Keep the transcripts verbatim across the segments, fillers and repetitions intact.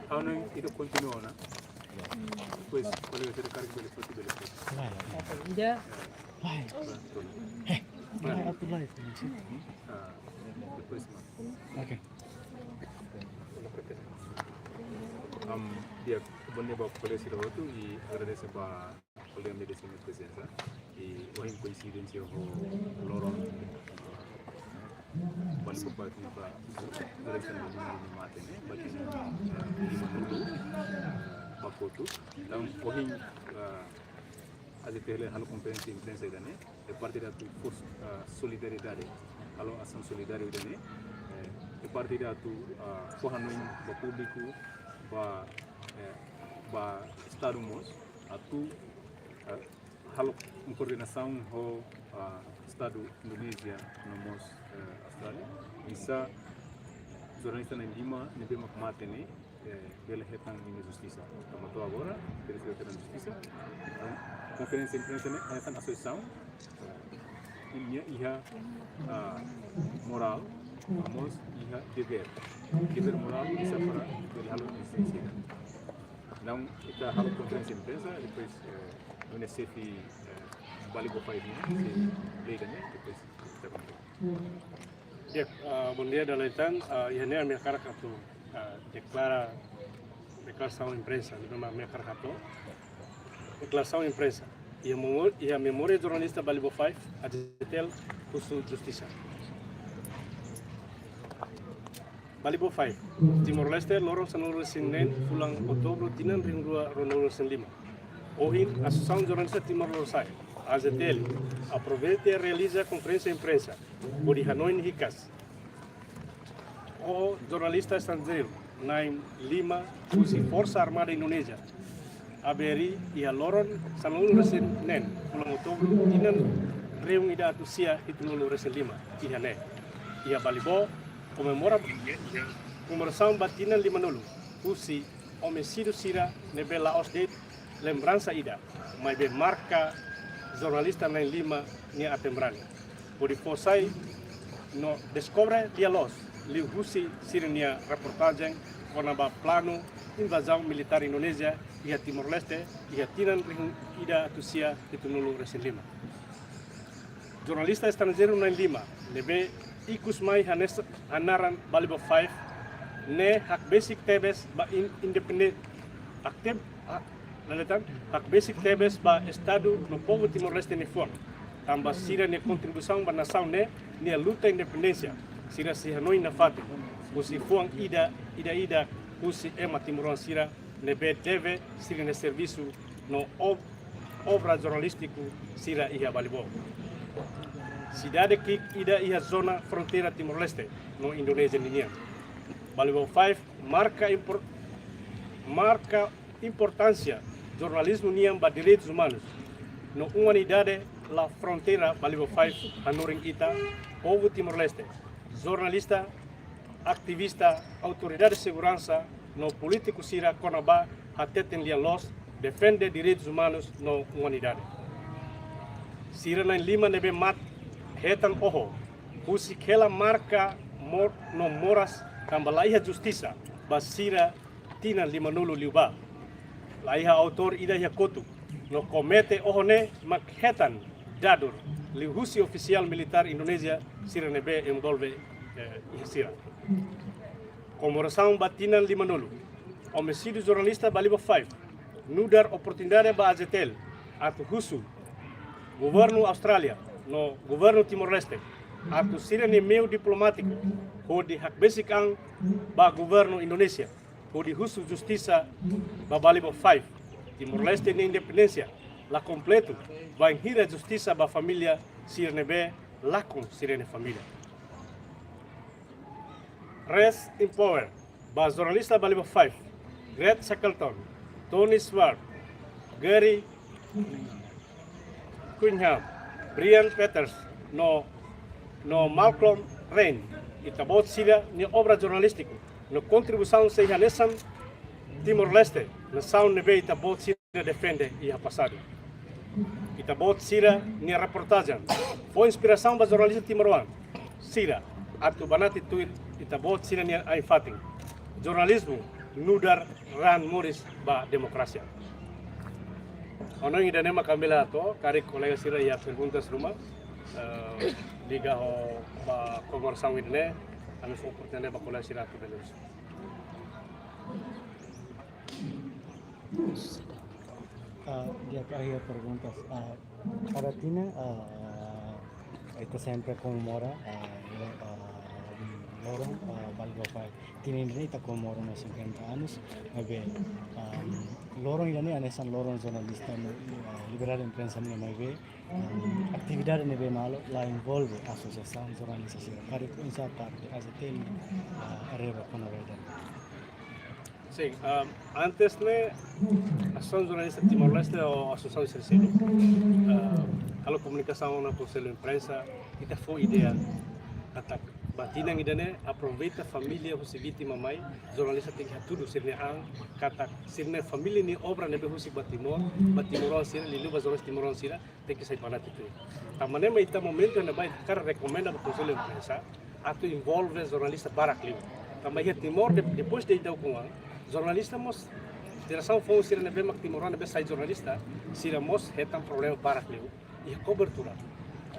Ha'u hanoin ita kontinua ona. Depois, kolega sira karik bele foti, bele foti. Ida. Prontu. Hei. Atu live. Ah, depois, mas. Oke. Am, di'ak, bondia ba kolega sira hotu, i agradese ba kolega media sira-nia prezensa. I ohin koinsidénsia ho loron Bali Bofáiv nia ba durante a semana mate ne'e, ba tinan, eh, lima-nulu ba kotuk. Entaun, ohin, ah, AZTL halo konferénsia imprensa ida-ne'e, i parte ida atu fó, ah, solidariedade, halo asaun solidáriu ida-ne'e, eh, i parte ida atu, ah, fó hanoin ba públiku, ba, eh, ba Estadu mós, atu, eh, halo koordenasaun ho, ah, Estadu Indonézia no mós, eh, Austrália. Oinsá jornalista na'in lima ne'ebé mak mate ne'e, eh, bele hetan nia justisa. Tanba to'o agora, bele hetan justisa. Entaun, konferénsia imprensa ne'e hanesan asosiasaun, eh, nia iha, ah, morál, no mós iha devér. Devér morál oinsá para bele halo rezisténsia. Entaun, ita halo konferénsia imprensa, depois, eh, nu'udar xefe, eh, Bali Bofáiv nian, xefe Leiga nian, depois ita kontinua. Di'ak, ah, bondia dala ida tan, ah, iha ne'e ami hakarak atu, ah, deklara, deklarasaun imprensa, ne'ebé mak ami hakarak hato'o. Deklarasaun imprensa. Iha memo-, iha memória jornalista Bali Bofáiv, AZTL husu justisa. Bali Bofáiv, Timor-Leste, loron sanulu-resin-neen fulan Outubru tinan rihun rua ruanulu-resin-lima. Ohin, Asosiasaun Jornalista Timor Lorosa'e, AZTL, aproveita realiza konferénsia imprensa hodi hanoin hikas ho jornalista estranjeiru na'in lima husi Forsa Armada Indonézia, ABRI, iha loron sanulu-resin-neen fulan Outubru tinan rihun ida atus sia hitunulu-resin-lima iha ne'e. Iha Balibo, komemora, komemorasaun ba tinan lima-nulu husi omesídiu sira ne'ebé la'ós de'it lembransa ida, maibé marka jornalista na'in lima nia aten-brani hodi fó sai no deskobre lia-loos liuhusi sira-nia reportajen kona-ba planu invazaun militár Indonézia iha Timor-Leste iha tinan rihun ida atus sia hitunulu-resin-lima. Jornalista estranjeiru na'in lima ne'ebé ikus mai hanesan hanaran Balibo Five ne'e hakbesik tebes ba in-, independen-, aktif, ah, laletan, hakbesik tebes ba Estadu no povu Timor-Leste nia fuan, tanba sira-nia kontribuisaun ba nasaun ne'e nia luta independénsia, sira sei hanoin nafatin husi fuan ida, ida-idak husi ema timoroan sira ne'ebé deve sira-nia servisu no ob-, obra jornalístiku sira iha Balibo, sidade ki'ik ida iha zona fronteira Timor-Leste no Indonézia ninian. Balibo Five marka impor-, marka importánsia jornalizmu nian ba direitus umanus no umanidade. La fronteira Balibo Five hanorin ita, povu Timor-Leste, jornalista, ativista, autoridade seguransa no polítiku sira kona-ba hateten lia-loos, defende direitus umanus no umanidade. Sira na'in lima ne'ebé mate hetan oho husik hela marka mor-, no moras tanba la iha justisa ba sira tinan lima-nulu liubá. La iha autór ida iha kotuk no komete oho ne'e mak hetan dadur liuhusi ofisiál militár Indonézia sira ne'ebé envolve, eh, iha sira. Komemorasaun ba tinan lima-nulu omesídiu jornalista Balibo Five nu'udar oportunidade ba AZTL atu husu governu Austrália no governu Timor-Leste atu sira-nia meiu diplomátiku hodi hakbesik an ba governu Indonézia hodi husu justisa ba Balibo Five. Timor-Leste nia independénsia la kompletu bainhira justisa ba família sira ne'ebé lakon sira-nia família. Rest in power ba jornalista Balibo Five, Greg Shackleton, Tony Schwartz, Gary Cunningham, Brian Peters, no, no Malcolm Reynolds. Ita-boot sira-nia obra jornalístiku no kontribuisaun sei hanesan Timor-Leste, nasaun ne'ebé ita-boot sira defende iha pasadu. Ita-boot sira-nia reportajen fó inspirasaun ba jornalista timoroan sira atu banati tuir ita-boot sira-nia ain-fatin. Jornalizmu nu'udar raan moris ba demokrasia. Hanoin ida-ne'e mak ami bele hato'o, karik kolega sira iha perguntas ruma, eh, liga ho ba komemorasaun ida-ne'e, ami fó oportunidade ba kolega sira atu bele husu. Ah, di'ak, iha perguntas. Ah, kada tinan, ah, ita sempre komemora, ah, lo-, ah, loron, ah, Balibo Five. Tinan ida-ne'e ita komemora ona cinquenta anos, maibé, ah, loron ida-ne'e hanesan loron jornalista, ah, liberdade de imprensa nian, maibé, ah, atividade ne'ebé malu la envolve asosiasaun jornalista sira. Karik oinsá parte AJTL, ah, haree ba kona-ba ida-ne'e? Sin, ah, antes ne'e, Asosiasaun Jornalista Timor-Leste ou asosiasaun sira seluk, ah, halo komunikasaun ona Konsellu Imprensa, ita fó ideia katak ba tinan ida-ne'e aproveita família husi vítima mai, jornalista tenke hatudu sira-nia an, katak sira-nia família nia obra ne'ebé husik ba Timor, ba timoroan sira, liuliu ba jornalista timoroan sira, tenke sai banati tuir. Tanba ne'e mak ita momentu ne'ebá ita hakarak rekomenda ba Konsellu Imprensa atu envolve jornalista barak liu. Tanba iha Timor de-, depois de ita ukun an, jornalista mós, jerasaun foun sira ne'ebé mak timoroan ne'ebé sai jornalista, sira mós hetan problema barak liu iha kobertura.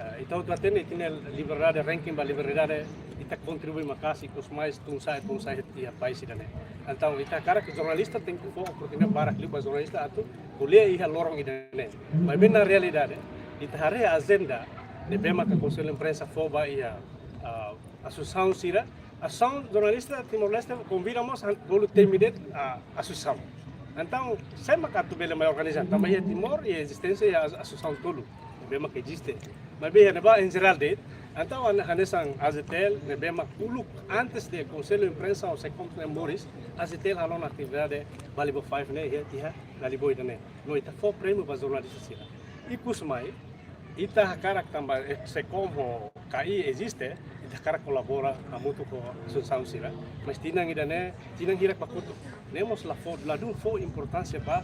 Eh, ita hotu hatene ita-nia liberdade, ranking ba liberdade, ita kontribui maka'as, ikus mais tun sa'e, tun sa'e iha país ida-ne'e. Entaun, ita hakarak jornalista tenke fó oportunidade barak liu ba jornalista atu ko'alia iha loron ida-ne'e. Maibé na realidade, ita haree ajenda ne'ebé maka Konsellu Imprensa fó ba iha, ah, asosiasaun sira, Asosiasaun Jornalista Timor-Leste konvida mós han-, bolu temi de'it, ah, asosiasaun. Entaun, sé mak atu bele mai organiza, tanba iha Timor iha ezisténsia iha as-, asosiasaun tolu ne'ebé mak eziste. Maibé iha ne'ebá em geral de'it, entaun han-, hanesan AJTL ne'ebé mak uluk antes de Konsellu Imprensa ou SEKOMS ne'e moris, AJTL halo ona atividade Balibo Five ne'e iha, iha Naliboi ida-ne'e. No ita fó prémiu ba jornalista sira. Ikus mai, ita hakarak tanba, eh, SEKOMS ho K I eziste, ita hakarak kolabora hamutuk ho asosiasaun sira. Mas tinan ida-ne'e, tinan hirak ba kotuk. Ne'e mós la fó, ladún fó importánsia ba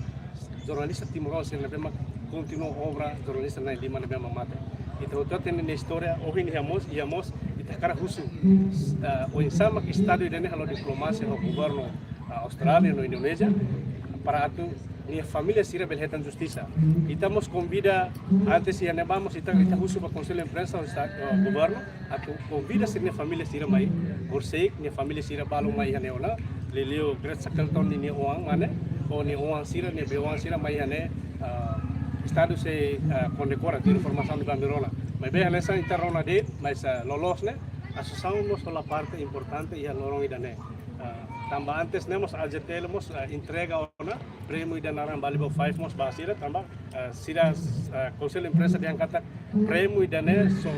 jornalista timoroan sira ne'ebé mak kontinua obra jornalista na'in-lima ne'ebé mak mate. Ita hotu hatene nia istória, ohin iha mós, iha mós, ita hakarak husu, eh, oinsá mak Estadu ida-ne'e halo diplomasia ho governu, ah, Austrália no Indonézia, para atu nia família sira bele hetan justisa. Ita mós konvida, antes iha ne'ebá mós ita, ita husu ba Konsellu Imprensa, ho esta-, eh, governu, atu konvida sira-nia família sira mai, horiseik nia família sira balun mai iha ne'e ona, liuliu Great Shackleton nia oan mane, ho nia oan sira, nia bei-oan sira mai iha ne'e, ah, Estadu sei, ah, kondekora, tuir informasaun ne'ebé ami rona. Maibé hanesan ita rona de'it, mas, ah, loloos ne'e, asosiasaun mós hola parte importante iha loron ida-ne'e. Ah, tanba antes ne'e mós AJTL mós, ah, entrega ona prémiu ida naran Balibo Five mós ba sira, tanba, ah, sira, ah, Konsellu Imprensa dehan katak prémiu ida-ne'e só,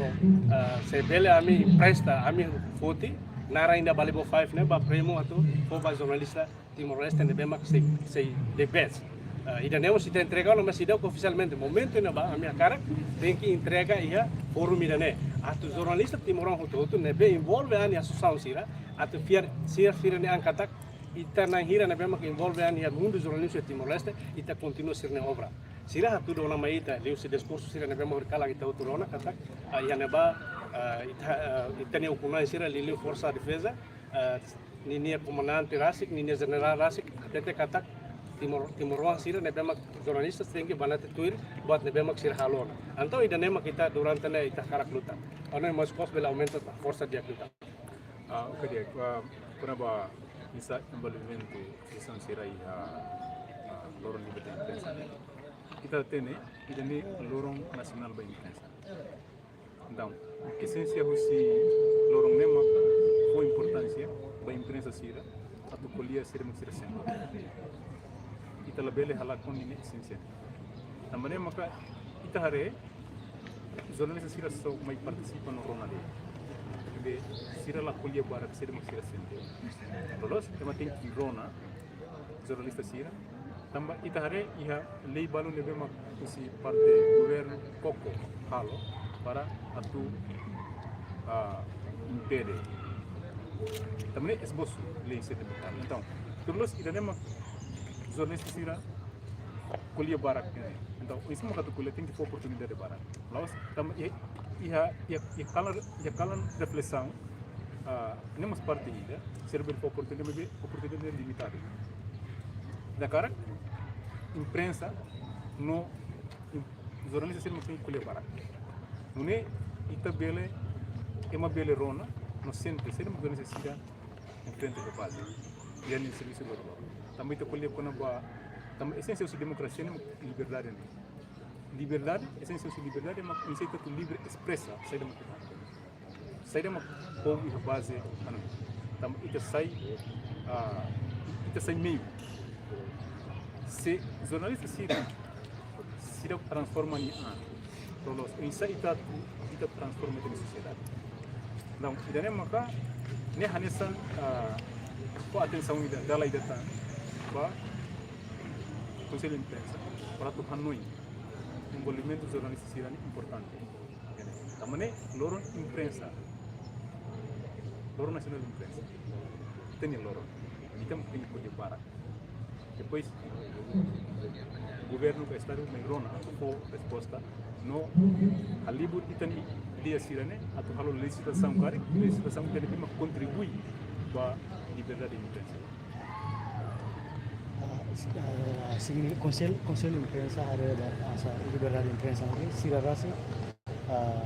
ah, se bele ami empresta, ami foti, naran ida Balibo Five ne'e ba prémiu atu fó ba jornalista Timor-Leste ne'ebé mak sei, sei the best. Ah, ida-ne'e mós ita entrega ona, mas seidauk ofisialmente. Momentu ne'ebá ami hakarak tenke entrega iha fórum ida-ne'e. Atu jornalista timoroan hotu-hotu ne'ebé envolve an iha asosiasaun sira, atu fiar sira, sira-nia an katak ita na'in hira ne'ebé mak envolve an iha mundu jornalizmu iha Timor-Leste, ita kontinua sira-nia obra. Sira hatudu ona mai ita, liuhusi diskursu sira ne'ebé mak horikalan ita hotu rona katak, ah, iha ne'ebá, ah, ita, ah, ita-nia ukun-na'in sira liuliu Forsa Defeza, ah, ninia komandante rasik, ninia jenerál rasik, hatete katak Timor, timoroan sira ne'ebé mak jornalista tenke banati tuir buat ne'ebé mak sira halo ona. Entaun ida-ne'e mak ita durante ne'e ita hakarak luta. Hanoin Moskos bele aumenta ba forsa di'ak liután. Ah, oke, di'ak, ah, kona-ba oinsá envolvimentu asosiasaun sira iha, ah, loron liberdade imprensa. Ita hatene, ida-ne'e loron nasionál ba imprensa. Entaun, esénsia husi loron ne'e mak fó importánsia ba imprensa sira atu ko'alia sira mak sira sente. Ita labele halakon ninia esénsia. Tanba ne'e maka ita haree jornalista sira só mai partisipa no rona de'it. Maibé sira la ko'alia barak sira mak sira sente. Loloos, ema tenke rona jornalista sira. Tanba ita haree iha lei balu ne'ebé mak husi parte governu koko halo para atu, ah, impede. Tanba ne'e esbosu lei sira ne'ebé halo. Entaun, tuir loloos ida-ne'e mak jornalista sira ko'alia barak ne'e. Entaun, oinsá mak atu ko'alia tenke fó oportunidade barak. La'ós, tanba iha, iha, iha, iha kalan, iha kalan reflesaun, Ah, ne'e mós parte ida, sira bele fó oportunidade, maibé oportunidade limitadu. Ita hakarak imprensa no im-, jornalista sira mak tenke ko'alia barak. Nune'e ita bele, ema bele rona no sente saida mak jornalista sira enfrenta iha baze, iha nia servisu loroloron. Tanba ita ko'alia kona-ba, tanba esénsia husi demokrasia ne'e mak liberdade ne'e. Liberdade, esénsia husi liberdade mak oinsá ita atu livre espresa saida mak ita hanoin. Saida mak povu iha baze hanoin. Tanba ita sai, ah, ita sai meiu. Se jornalista sira, sira transforma nia an, loloos, oinsá ita atu, ita transforma ita-nia sosiedade. Entaun, ida-ne'e maka, ne'e hanesan, ah, fó atensaun ida, dala ida tan ba Konsellu Imprensa, para atu hanoin envolvimentu jornalista sira ne'e importante. Tanba ne'e loron imprensa, loron nasionál imprensa, ita-nia loron, ita tenke ko'alia barak. Depois, governu ka estadu mai rona atu fó resposta, no halibur ita-nia ideia sira ne'e atu halo lejizlasaun karik, lejizlasaun ida ne'ebé mak kontribui ba liberdade imprensa. Ah, s-, ah, signi-, Konsellu, Konsellu Imprensa haree ba, ah, sa, liberdade imprensa, oke, sira rasik, ah,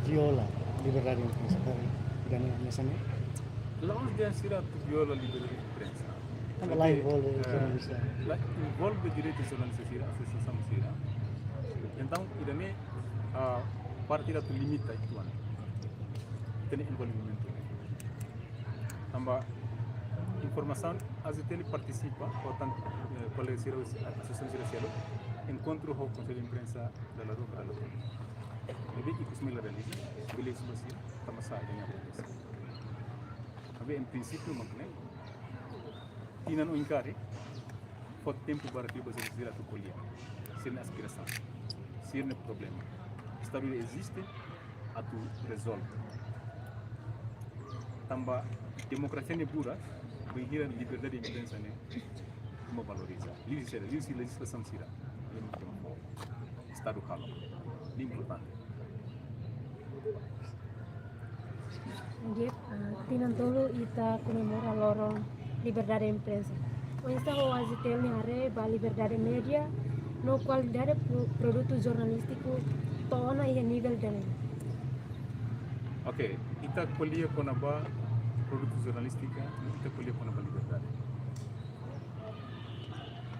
viola liberdade imprensa, karik ida-ne'e hanesan ne'e? La'ós dehan sira atu viola liberdade imprensa. Tanba la envolve, eh, jornalista. La envolve direitu jornalista sira, asosiasaun sira. Entaun, ida-ne'e, ah, parte ida atu limita uitoan ita-nia envolvimentu. Tanba informasaun, AJTL partisipa, portantu, eh, kolega sira, asosiasaun sira seluk, enkontru ho Konsellu Imprensa dala rua ka dala tolu. Maibé ikus mai la realiza, bele husu ba sira, tanba sá ida-ne'e akontese. Maibé, em princípio, mak ne'e, tinan oin karik, fó tempu ba jornalista sira atu ko'alia sira-nia aspirasaun, sira-nia problema. Estadu eziste atu rezolve. Tanba demokrasia ne'e buras bainhira liberdade imprensa ne'e tuma valoriza. Liuhusi sira, liuhusi lejizlasaun sira. Estadu halo. Ne'e importante. Di'ak, ah, tinan tolu ita komemora loron liberdade imprensa. Oinsá ho AJTL nia haree ba liberdade média no kualidade pro-, produtu jornalístiku to'o ona iha nivel ida-ne'e? Oke, ita ko'alia kona-ba produtu jornalístika, ita ko'alia kona-ba liberdade.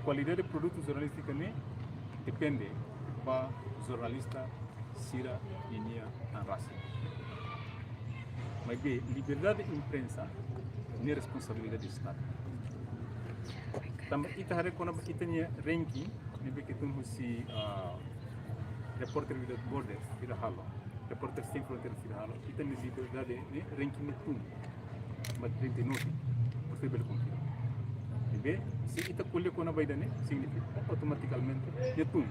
Kualidade produtu jornalístika ne'e depende ba jornalista sira ninia an rasik. Maibé liberdade imprensa ne'e responsabilidade Estadu. Tanba ita haree kona-ba ita-nia ranking, ne'ebé ke tun husi, ah, Reporters Without Borders sira halo, Reporters Sem Fronteiras sira halo, ita-nia liberdade ne'e ranking ne'e tun ba trinta e nove, você bele konfirma. Maibé, se ita ko'alia kona-ba ida-ne'e, signifika automatikamente ne'e tun.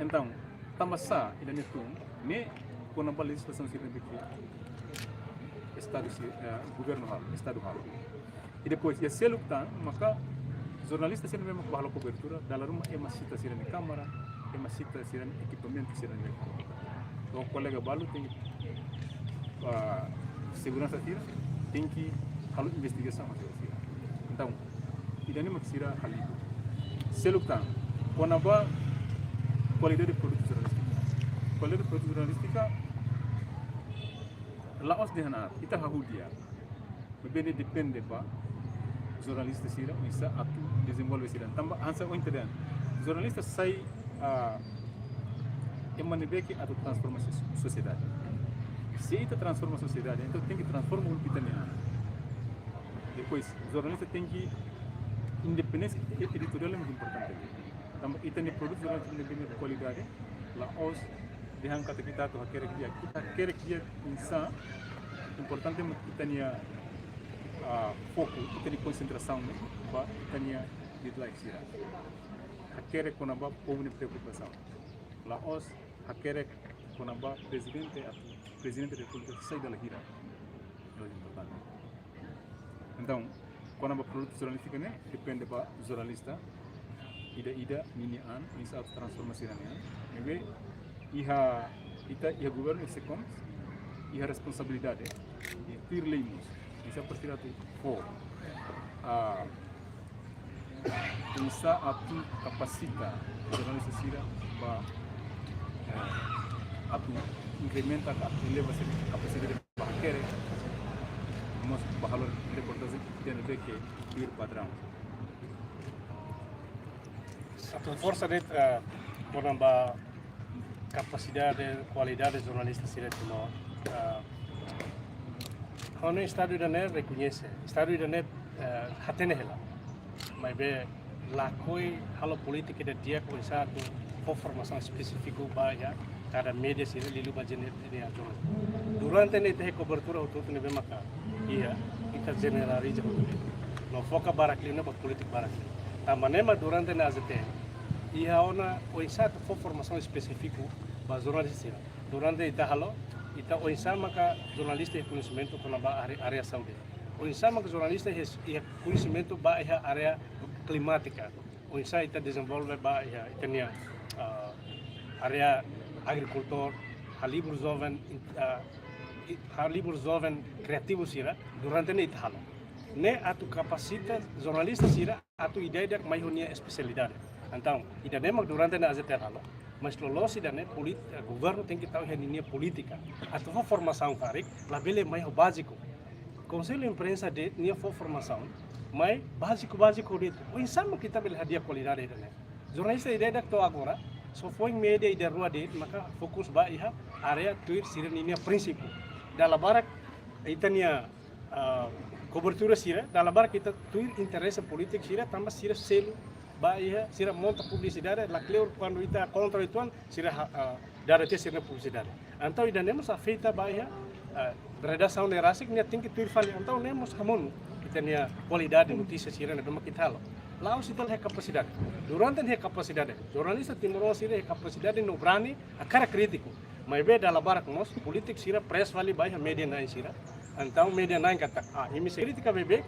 Entaun, tanba sá ida-ne'e tun, ne'e kona-ba lejizlasaun sira ne'ebé ke Estadu si-, eh, governu halo, Estadu halo. I depois, iha seluk tan, maka jornalista sira ne'ebé mak bá halo kobertura, dala ruma ema sita sira-nia kámara, ema sita sira-nia ekipamentu sira-ne'e. To'o kolega balu tenke, ah, seguransa sira tenke halo investigasaun sira-ne'e. Entaun, ida-ne'e mak sira halibur. Seluk tan, kona-ba kualidade produtu jornalístika. Kualidade produtu jornalístika, la'ós dehan aat, ita hahú di'ak. Maibé ne'e depende ba jornalista sira, oinsá atu dezenvolve sira. Tanba hanesan ohin ita dehan, jornalista sai, ah, ema ne'ebé ke atu transforma so-, sosiedade. Se ita transforma sosiedade, entaun tenke transforma uluk ita-nia an. Depois, jornalista tenke independénsia e-, editoriál ne'e importante. Tanba ita-nia produtu jornalístiku ne'ebé ke kualidade, la'ós dehan katak ita atu hakerek di'ak. Ita hakerek di'ak oinsá, importante mak ita-nia, ah, foku, ita-nia konsentrasaun ne'e ba ita-nia deadline sira. Hakerek kona-ba povu nia preokupasaun. La'ós hakerek kona-ba prezidente atu, prezidente da repúblika sai dala hira. Ne'e importante. Entaun, kona-ba produtu jornalístika ne'e, depende ba jornalista ida-ida ninia an, oinsá atu transforma sira-nia an. Maibé, iha, ita, iha governu, iha SEKOMS, iha responsabilidade E tuir lei mós, oinsá para sira atu fó, ah, oinsá atu kapasita jornalista sira ba, eh, atu inkrementa ka eleva sira kapasidade ba hakerek, mós ba halo reportajen ita-nia be ke tuir padraun. Atu forsa de'it, eh, kona-ba kapasidade, kualidade jornalista sira Timor. Ah, ha'u hanoin Estadu ida-ne'e rekoñese, Estadu ida-ne'e, eh, hatene hela. Maibé lakohi halo polítika ida di'ak oinsá atu fó formasaun espesífiku ba iha kada média sira liuliu ba jener-, jenerál. Durante ne'e ita iha kobertura hotu-hotu ne'ebé maka iha, ita jeneraliza hotu. No foka barak liu ona ba polítika barak liu. Tanba ne'e mak durante ne'e AZTL iha ona oinsá atu fó formasaun espesífiku ba jornalista sira. Durante ita halo, ita oinsá maka jornalista iha koñesimentu kona-ba área, área saúde. Oinsá maka jornalista iha, iha koñesimentu ba iha área klimátika. Oinsá ita dezenvolve ba iha ita-nia, ah, área agrikultór, halibur joven, ah, i-, halibur joven kriativu sira, durante ne'e ita halo. Ne'e atu kapasita jornalista sira atu ida-idak mai ho nia espesialidade. Entaun, ida-ne'e mak durante ne'e AZTL halo. Mas loloos ida-ne'e polit-, eh, governu tenke tau iha ninia polítika. Atu fó formasaun karik, labele mai ho báziku. Konsellu Imprensa de'it nia fó formasaun, mai báziku, báziku de'it. Oinsá mak ita bele hadi'a kualidade ida-ne'e. Jornalista ida-idak to'o agora, só foin média ida rua de'it, maka fokus ba iha área tuir sira ninia prinsípiu. Dala barak, ita-nia, ah, kobertura sira, dala barak ita tuir interese polítiku sira, tanba sira selu ba iha, sira monta publisidade, lakleur kuandu ita kontra uitoan, sira ha-, ah, dada tiha sira-nia publisidade. Entaun ida-ne'e mós afeta ba iha, ah, redasaun ne'e rasik nia tenke tuir fali. Entaun ne'e mós hamonu ita-nia kualidade notísia sira ne'ebé mak ita halo. La'ós ita la iha kapasidade. Durante ne'e iha kapasidade. Jornalista timoroan sira iha kapasidade no brani hakarak krítiku. Maibé dala barak mós polítiku sira press fali ba iha média na'in sira. Entaun média na'in katak, ah, imi sei kritika beibeik,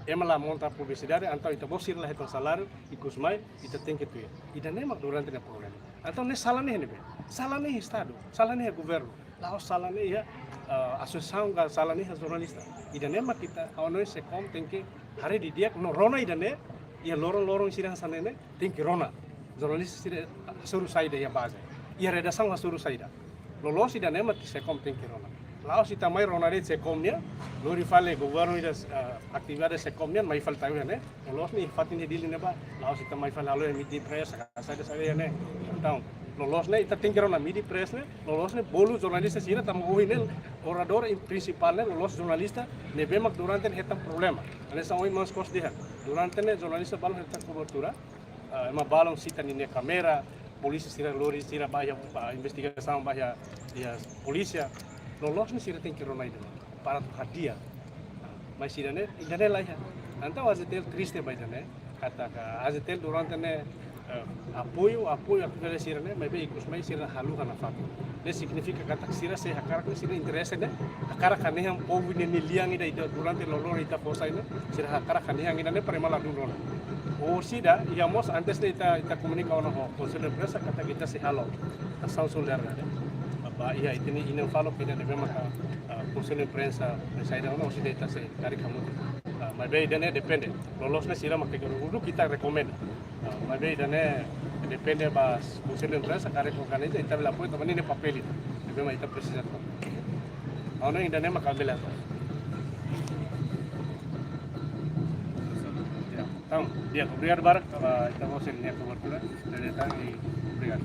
ema la monta publisidade, entaun ita-boot sira la hetan saláriu, ikus mai, ita tenke tuir. Ida-ne'e mak durante ne'e problema. Entaun ne'e sala ne'e iha ne'ebé? Sala ne'e iha Estadu, sala ne'e iha governu. La'ós sala ne'e iha, eh, asosiasaun ka sala ne'e iha jornalista. Ida-ne'e mak ita, ha'u hanoin SEKOM tenke haree didi'ak no rona ida-ne'e, iha loron-loron sira hanesan ne'e, tenke rona. Jornalista sira hasoru saida iha baze. Iha redasaun hasoru saida. Loloos ida-ne'e mak SEKOM tenke rona. La'ós ita mai rona de'it SEKOM nian, lori fali governu ida, eh, atividade SEKOM nian, mai fali tau iha ne'e. Loloos ne'e fatin ne'e Dili ne'ebá, la'ós ita mai fali halo iha Midi Press, ka saida saida iha ne'e. Entaun, loloos ne'e ita tenke rona Midi Press ne'e, loloos ne'e bolu jornalista sira tanba ohin ne'e oradór in-, prinsipál ne'e, loloos jornalista ne'ebé mak durante ne'e hetan problema. Hanesan ohin maun Skos dehan, durante ne'e jornalista balun hetan kobertura, ah, ema balun sita ninia kámera, polísia sira lori sira ba iha, ba investigasaun ba iha, iha polísia. Loloos ne'e sira tenke rona ida-ne'e para atu hadi'a. Mas ida-ne'e, ida-ne'e la iha. Entaun AZTL triste ba ida-ne'e. Katak AZTL durante ne'e, eh, apoiu, apoiu atividade sira-ne'e, maibé ikus mai sira haluha nafatin. Ne'e signifika katak sira sei hakarak ne'e sira interese ne'e, hakarak hanehan povu ne'e nia lian ida, ida durante loroloron ita fó sai ne'e, sira hakarak hanehan ida-ne'e para ema ladún rona. Orsida, iha mós antes ne'e ita, ita komunika ona ho Konsellu Imprensa katak ita sei halo asaun solidariedade. Ba iha ita-nia inan faluk ida ne'ebé maka, ah, Konsellu Imprensa, saida ona orsida ita sei karik hamutuk. Ah, maibé ida-ne'e depende. Loloos ne'e sira mak ke guru ita rekomenda. Ah, maibé ida-ne'e depende ba Konsellu Imprensa, karik organiza, ita bele apoiu, tanba ne'e papél ita. Ne'ebé mak ita presiza. Ha'u hanoin ida-ne'e mak ami bele hato'o. Ya, entaun, di'ak, obrigadu barak ba ita-boot sira-nia kobertura. Dari datang i obrigadu.